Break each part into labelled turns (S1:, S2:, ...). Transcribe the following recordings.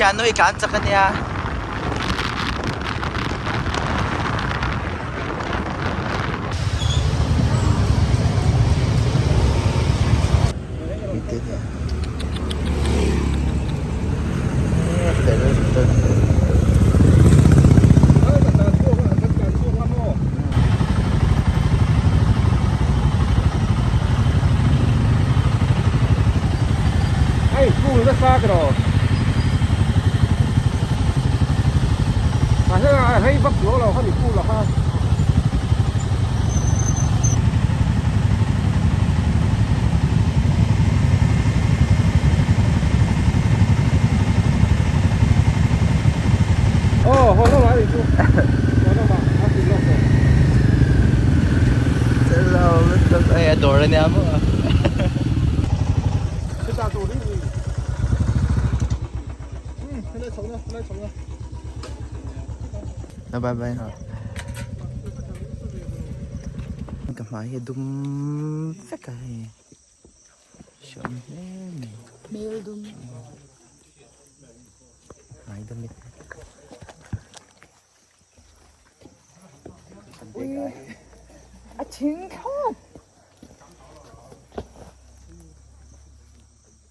S1: Thiannu i tlan chak ania. Dawr ania maw bye bye ka hmai hi a dum vek a hei hreawm hle mai
S2: hmel dum
S1: hmai dum
S2: Ui a thing thlawt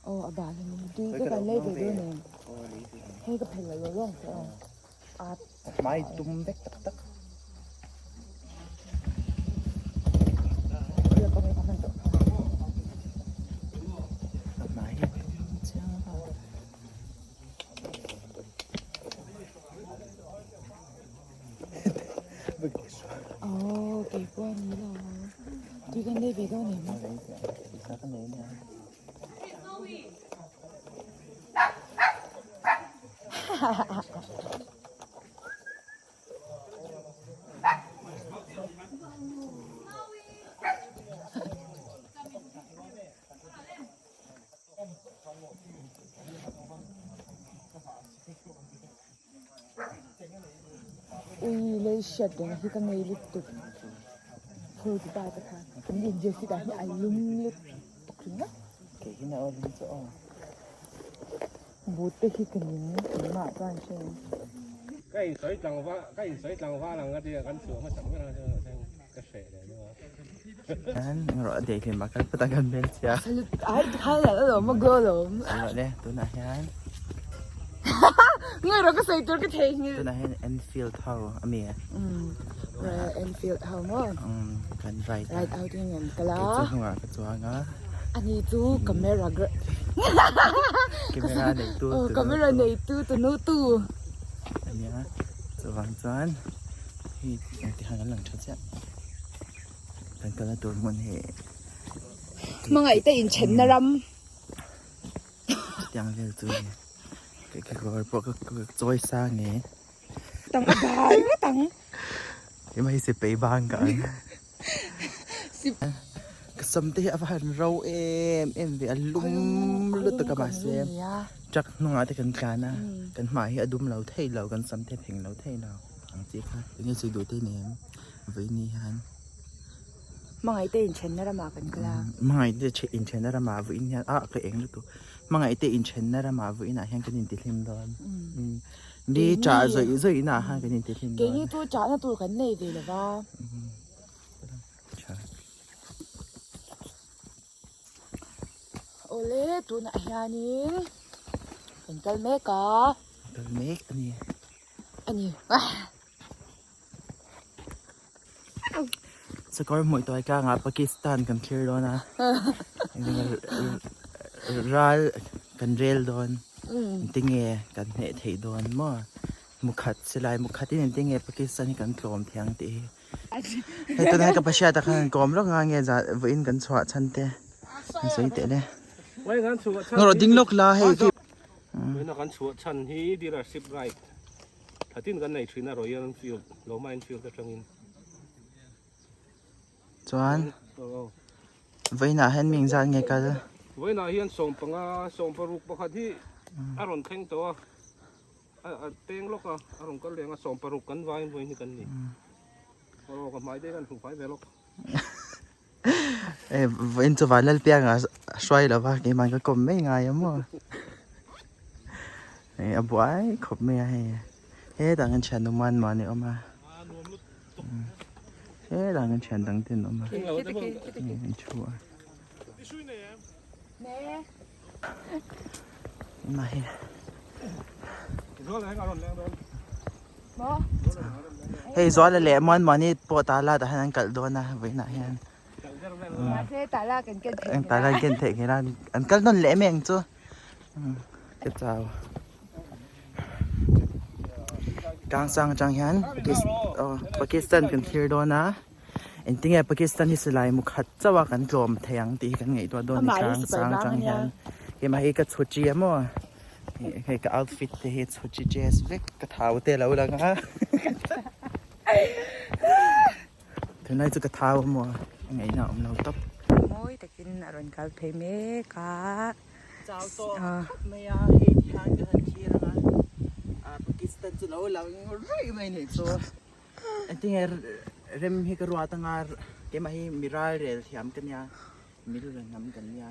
S2: aw a bal ani tui te kan lei ve dawn em hei ka phel lo lawng che aw
S1: a hmai dum vek tak tak. A hmai hi a dum chiang a.
S2: Aw kei pawh a ni lo tui kan lei ve dawn em? Ui lei hriat reng hi ka ngei lutuk phur ti ta te kha kan in jersey dah hi a lum lutuk ringawt.
S1: Kei hi na aw lum chu aw.
S2: But te hi ka ning keimah chuan hre.
S3: Ka insawi tlangval ka insawi tlangval ang a tia kan chhuah hmasa ber a chuan ka hreh leh deuh a.
S1: An rawh a deh hlim a kal phawt ang kan hmel chhia.
S2: Ai tikhan a lawm a goal awm.
S1: Rawh le tunah hian.
S2: Ngai rawh ka sawi tur ka theihnghilh.
S1: Tunah hian Enfield ho a mi a.
S2: Enfield ho maw.
S1: Kan ride a.
S2: Ride out in an kal a.
S1: Kei chu hnungah ka chuang a.
S2: Ani chu camera girl.
S1: Camera neitu.
S2: Aw camera neitu tunu tu.
S1: Ania chuvang chuan hei engti han an lang tha chiah. Kan kalna tur hmun hi
S2: Hmangaih te inthenna ram.
S1: Chutiang vel chu ni. Ka kekawr pawh ka chawi sang e.
S2: Tang a bai ngawt ang.
S1: Ema hi sipei bang ka ang. Ka sam te hi a va han ro em em ve a lum lutuk a mahse truck hnungah te kan tlan a kan hmai hi a dum lo thei lo kan sam te a pheng lo thei lo ang chi kha enge sawi duh te ni em. Vawiini hian
S2: Hmangaih te inthenna ramah kan kal a.
S1: Hmangaih te inthenna ramah vawiin hian ah ka eng lutuk. Hmangaih te inthenna ramah vawiinah hian kan intihlim dawn. Ni chah zawih zawih inah khan kan intihlim dawn.
S2: Keini chu chahna tur kan nei ve lo va.
S1: Tha.
S2: Awle tunah hianin kan kal mek a.
S1: Kal mek a ni.
S2: A ni.
S1: Sakawr hmuh tuai tlangah Pakistan kan thlir dawn a ral kan rel dawn engtinge kan hneh theih dawn maw mukhat silai mukhat in engtinge Pakistan hi kan tlawm thei ang tih hi hei tunah hian ka pashiat ah khan an kawm rawk a nge zah vawiin kan chhuah chhan te an sawi teh le ngaw ding lawk la hei khi
S3: vawiin kan chhuah chhan hi dealership right. Thatin kan nei thin a Royal Enfield, Loma Enfield atangin.
S1: Chuan vawiinah hian mi engzat nge kal?
S3: Vawiinah hian sawmpanga, sawmparuk pakhat hi a rawn thleng tawh a, a peng lawk a, a rawn kal leng a, sawmparuk kan vaiin vawiin hi kan ni. Aw ka hmai te hian hmuh fai ve lawk.
S1: Eh vawiin chu Vanlalpianga a hruai lo va, keimah ka kawm mai ngai a maw. Hei a buai khawp mai a hei hetah hian thian awm a mahni awm a hetah hian thian dang te an awm a an thu a mahni hei zuala leh muan mahni pawh tala tah hian an kalh dawn a vawiinah hian. Tala an ken theih ngei a an kal nawn leh em ang chu. Ka chau. Tlang sang atang hian Pakistan kan thlir dawn a engtinge Pakistan hi silai mu khat chauh a kan tlawm thei ang tih hi kan ngaihtuah dawn a ni tlang sang atang hian keimah hi ka chhu chi a maw hei ka outfit te hi chhu chi dress vek ka thau te a lo lang a tunlai chu ka thau a maw a ngaihna a awm lo tawp.
S2: Mawi takin a rawn kal phei mek a.
S1: Chau tawh khawp mai a, hei ti hian kan han thlir ang a, Pakistan chu lo lang ruih mai nih chu. Engtinge rem hi ka ruat anga keimah hi mi ral rel thiam ka nia, mi lu la hnam kan nia.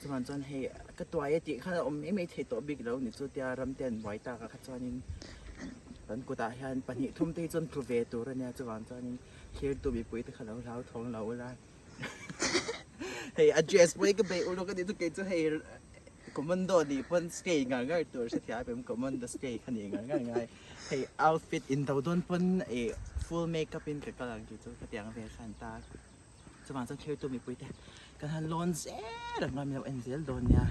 S1: Chuan chuan hei ka tuai a tih khan a awm mai mai thei tawh bik lo nih chu tia ram te an buai tak a kha chuanin kan kutah hian pahnih thum te hi chuan tlu ve tur a nia chuvang chuanin thirtu mipui te kha lo hlauthawng lo ula. Hei a dress pawh hi ka beih uluk a nih chu kei chu hei commando nih pawn stay ngar ngar tur hre thiam em commando stay kha nih ngar ngar ngai hei outfit in do dawn pawn ih full makeup in ka kal ang tih chu ka tiang vel khan ta chuvang chuan thirtu mipui te kan han lawn zel ang a min lo en zel dawn nia.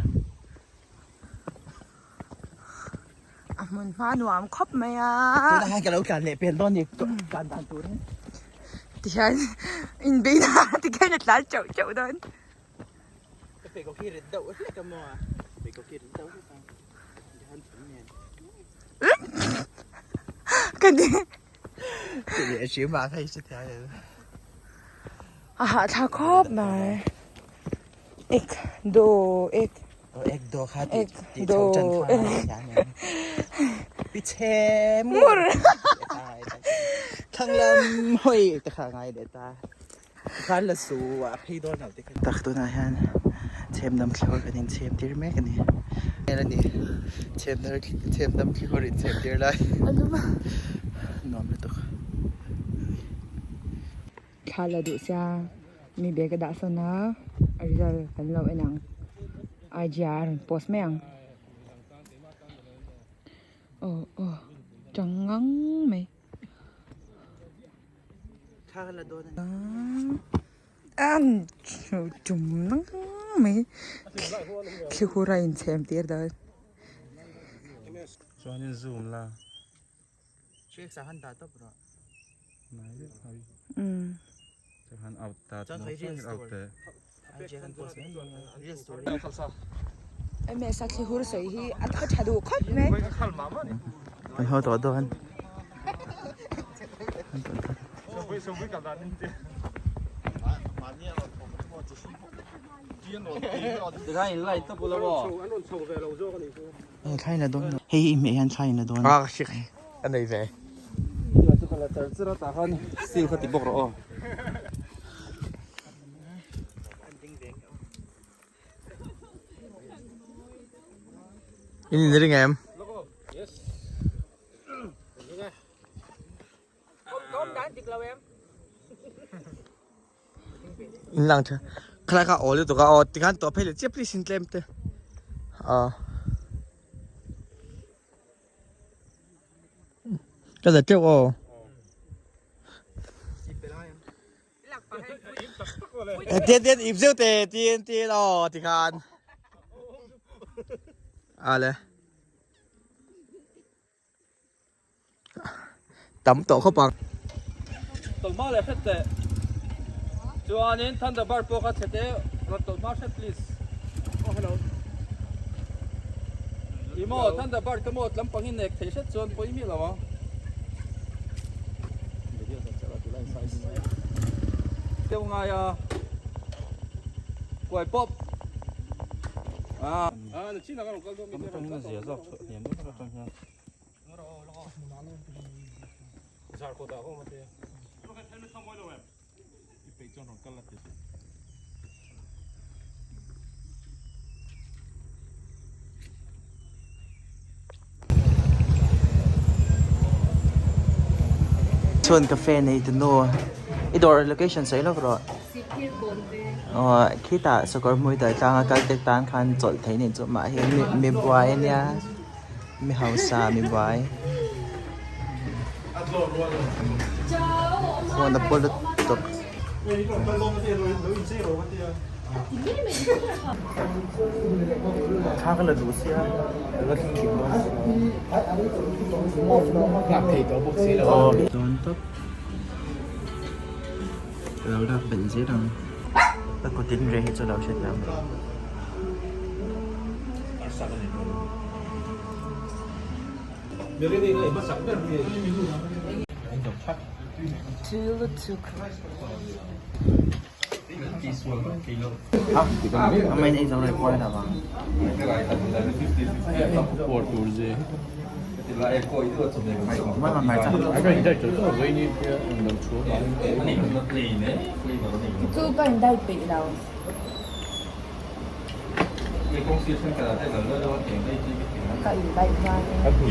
S2: A hmun hma nuam khawp mai a.
S1: Tunah hian ka lo tlan leh pel dawn ni tlan dan tur hi.
S2: Tihian inbeina tikhian a tlan chauh chauh dawn.
S1: Ka pe ko khi rit deuh hlek a maw a. Pe ko khi rit deuh hlek a. Tihian thum nen.
S2: Ka ni.
S1: Ti leh hrim a hei hre thiam em.
S2: A hahthlak khawp mai. Ek do ek.
S1: Ek do kha ti ti chho chan kha pi chhe mur thlang lam hoi te kha ngai leh ta khan la su a phei dawn lo te kha tak tunah hian chhem dam thlawr kan in chhem tir mek ani ani chhem dar chhem dam thlawr in chhem tir lai nuam lutuk
S2: Thla la duh sia mi bag a dah sawn a a result kan lo en ang IG ah a rawn post mai ang aw aw tang ngang mai tum nang mai thli hur a inchhem tir dawn. Ms a thli hur sawi hi a thaw tha duh khawp mai.
S1: Kan haw tawh dawn. Thlai la dawn hei hi hmeh hian thlai la dawn
S4: a hrik a nei ve
S3: Steel kha ti bawk rawh aw.
S4: In in ring em? In lang tha khalai kha awl lutuk a aw tikhan tawh phei leh chiah please in tlem te ah ka za teuh aw tian tian ip zeuh te tian tian aw tikhan a le Tam tawh khawp ang.
S3: Tawlhma leh hret teh. Chuanin Thunderbird pawh kha chhe teh rawn tawlhma hret please. Oh hello. I maw Thunderbird ka maw tlam pangin nek thei hret chuan pawi miah lo ang. Deuh ngai a. Kuai pawp. Ah. Ah, na chin a ka rawn kal dawn mi te rawn kal tawh.
S1: Chhun cafe nei tu nu i dawr location sawi lawk rawh. Aw khitah sakawr hmui dai tlanga kal te tan khan chawlh theih nih chu mah hi mi buai ania mi hausa mi buai phone a pawl lutuk. Thla ka la duh sia ka la thleng kim dawn si lo.
S4: Nghak thei tawh bawk si lo.
S1: Dawn tawp. Ka lo lak belh zel ang. Ka kutin reh hi chu lo hre thiam lo.
S2: Chu ka in dai peih lo. Ka in dai hma in.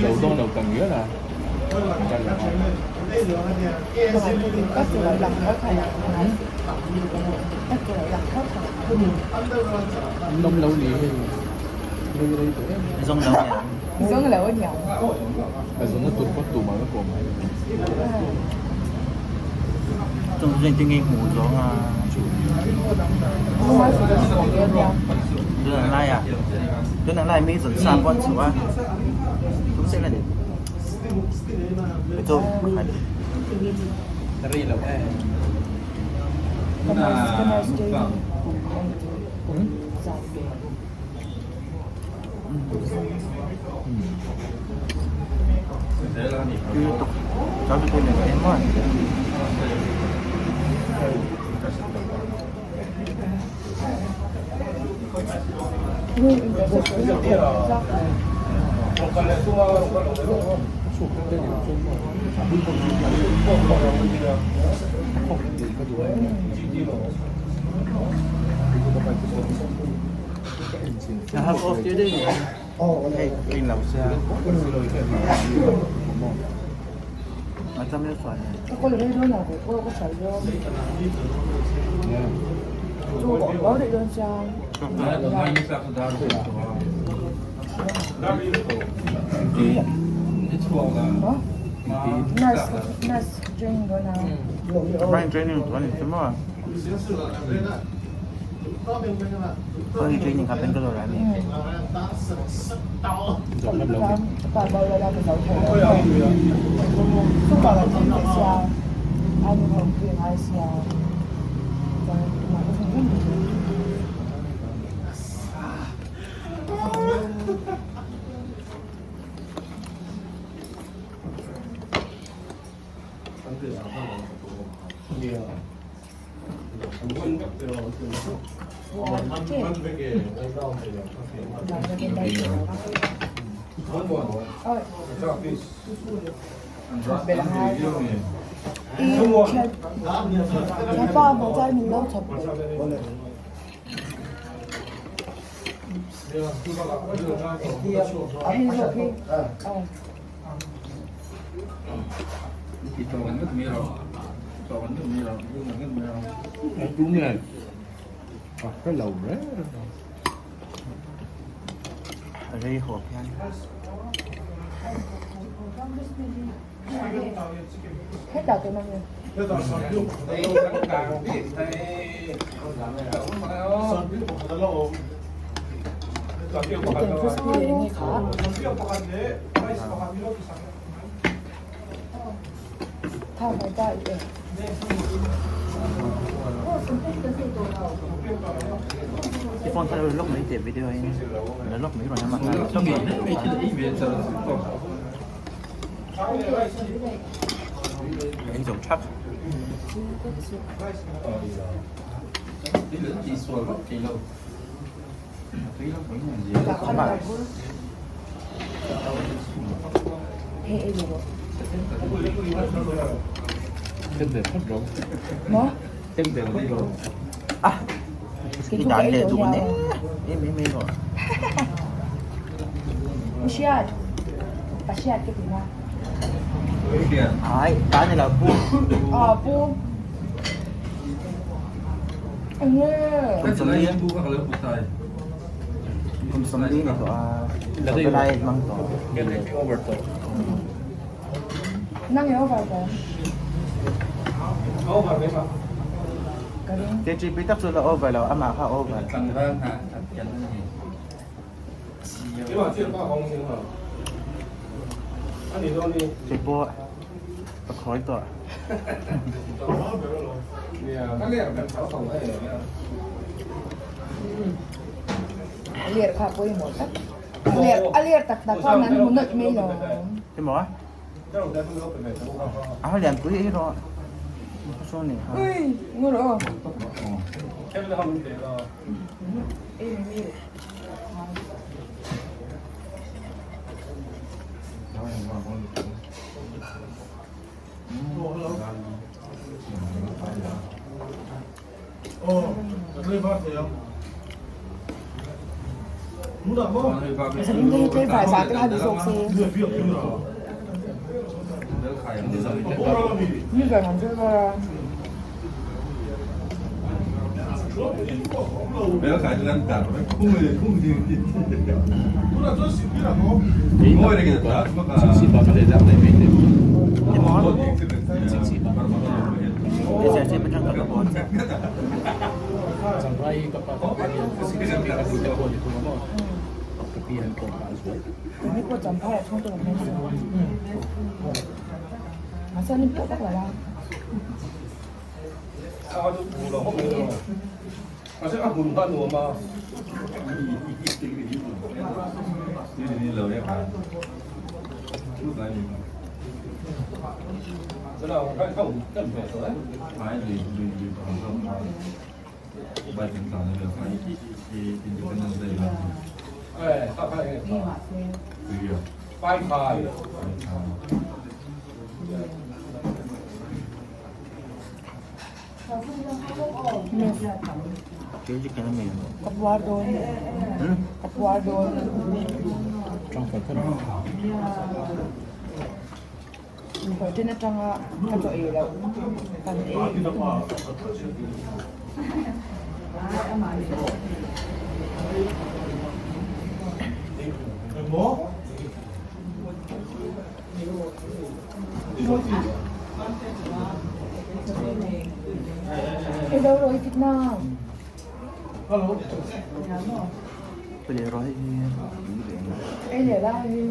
S1: Ai, ta ni lo pu.
S2: Aw pu. Enge.
S1: Kum 40 ni tawh a. Palai hmang tawh.
S3: Over tawh.
S2: Nang e over tawh.
S3: Over ve ma.
S2: Ka ring.
S1: KGP tak chu la over lo, amah kha over. Kei pawh ka khawi tawh.
S2: A ler kha pawimawh tak. A ler tak tak khan an hmu nawlh mai lo.
S1: Emaw? A ho lian pui ei rawh. Saw ni kha.
S2: Ui, ngur aw. Zanin te hi tlaivar zah te kha ni zawk se. Ni zan an tlaivar a. Ni pawh champhai ah chhungte kan hmang si. Mahse an inpawh vak lo a. Ka puar dawn. Ka puar dawn. Hotel atanga ka chaw ei loh kan ei. Hello Roy Kitna. Ei leh lai hi.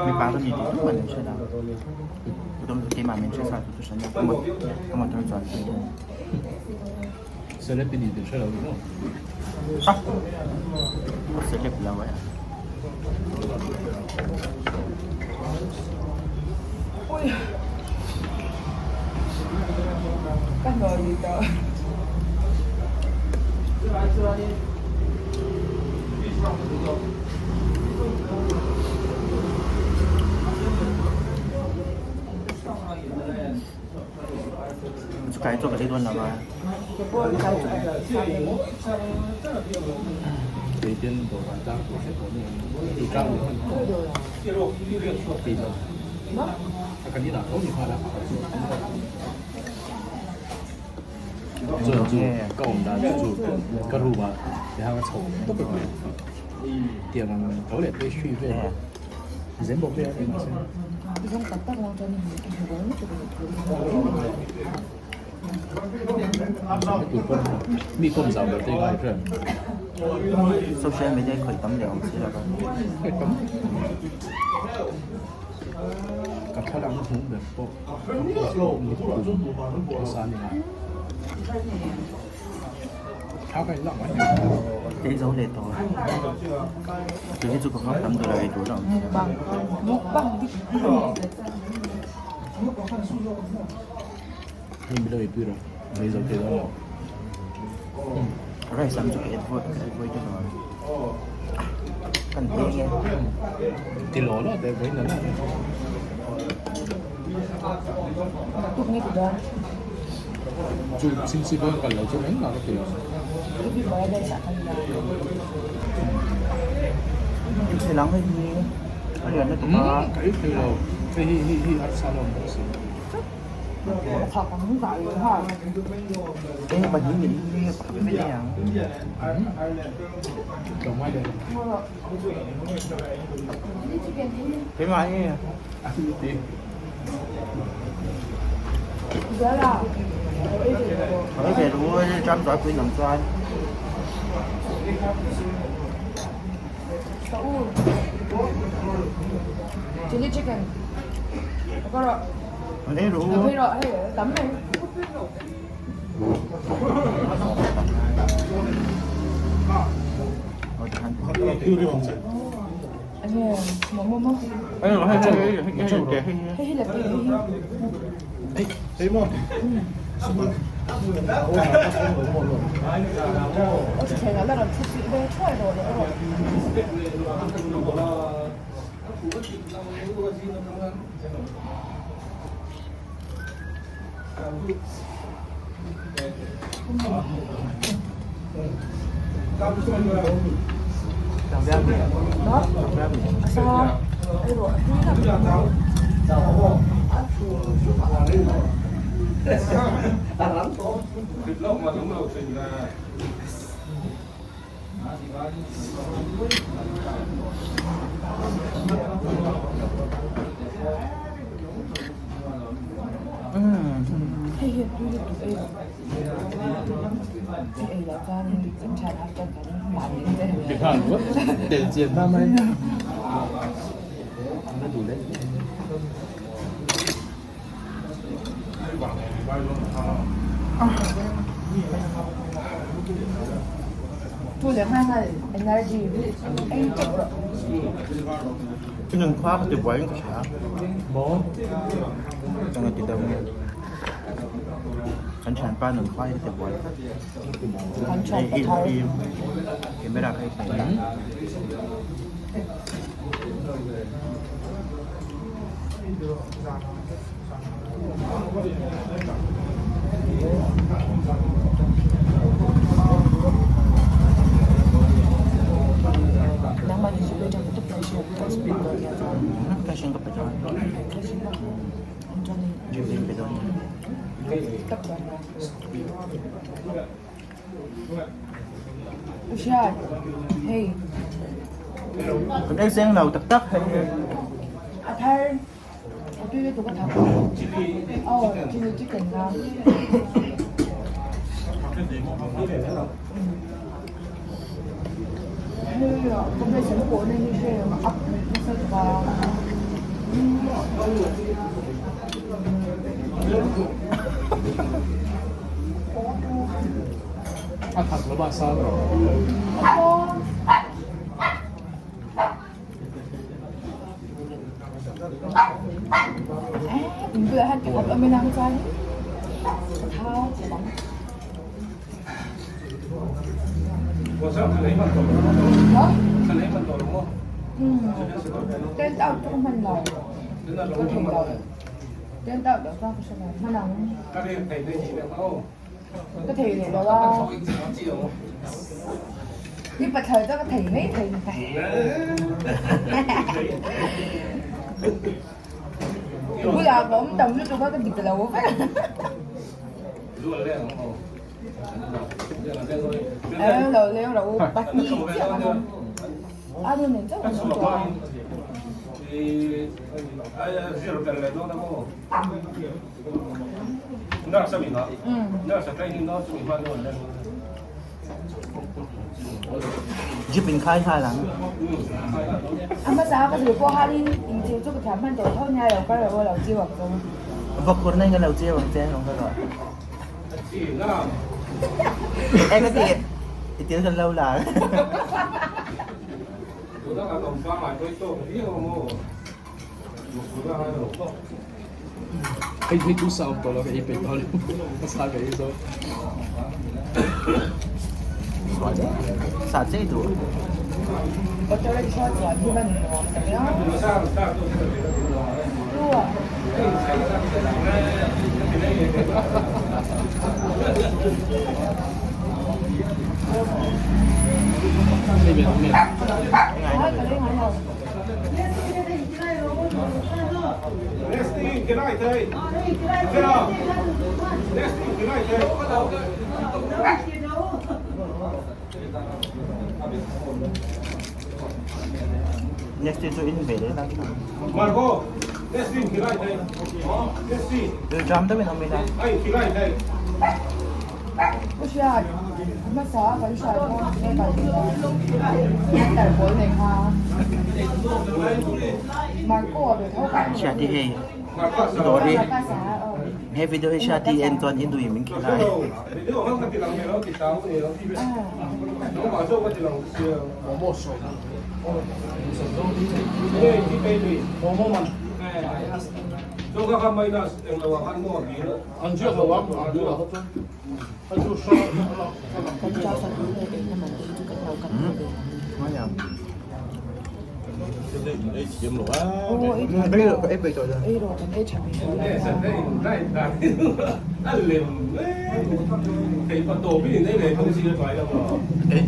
S1: Mipa ka ni tih tumah an hre lo. Keimah min hre sa tu chu hran a ka motor chuan pui thung.
S3: Celeb i ni tih hre lo ni maw?
S1: Ha! Ka celeb lo e.
S2: Ui! Ka hnawi tawh.
S1: Chu kai chu ka ei dawn lo a. Social media hi khawih tam leh awm si lo va. Tei zo leh tawh a. Tui hi chu ka nghak tam duh lo ei tur a awm si lo. Ei zo thei dawn lo. Rice lam chu ka avoid ka avoid ta lo. Kan ei nge.
S3: Ti lo lo te voi na na.
S2: Tuk nge ti dawn.
S3: Chu chin si bon kal lo chu mai ma ka ti lo.
S2: Ibi boy dai sa kan la.
S1: Thei lang hei hi a lian lutuk a.
S3: Ka ei thei lo. Hei hi hi hi arsa lo bawk si.
S1: Eng pahnih nih hi pakhat vek a ang. Keimah hi. Ei ve ru ram zual pui lam chuan.
S2: Chili chicken.
S1: An ei ru. Nun khua ka ti buai in ka hria. Ka nga ti deuh nge. Kan thianpa nun khua hi ka ti buai. Hei hi hi camera kha i hmu em? Cash in ka pe dawn. Gpay in pe dawn. Kan ei seng lo tak tak hei hi.
S3: A that lo ba sa lo.
S1: Jeep in khai nghal ang. Vawk kur na in ka lo chiu ang che lawng ka ruah. Eng a ti i til kan lo la.
S4: Hei hei chu sa awm tawh lo ka ei peih tawh lo ka sa ka ei zo.
S1: Sa chei duh.
S2: Auto rickshaw chuan hi man nuam ta viau.
S1: Next chu in ve leh la. Rilṭam deuhin awm ila.
S2: Pu Hriat, hmasa a kan hriat kha tinge kal ve a? An tar pawl nei kha. Marco a ve tho kha.
S1: Hriati hei dawr hi he video hi Hriati en chuan i nui min khel ai.
S2: Kan chau sak leh ei na man te hi chu kan lo kat ve ang. Aw ei tha ei rawh kan ei tha ve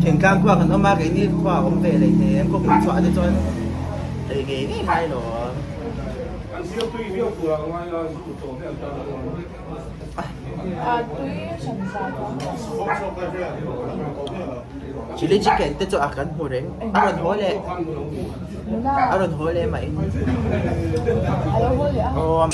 S1: Thingtlang khua kan awm a, keini khua a awm ve leh hle em, khawpui chhuah te chuan ei ngei ngei ngai lo. Chilli chicken te chu a kan hmu reng a rawn haw leh a rawn haw leh mah in aw.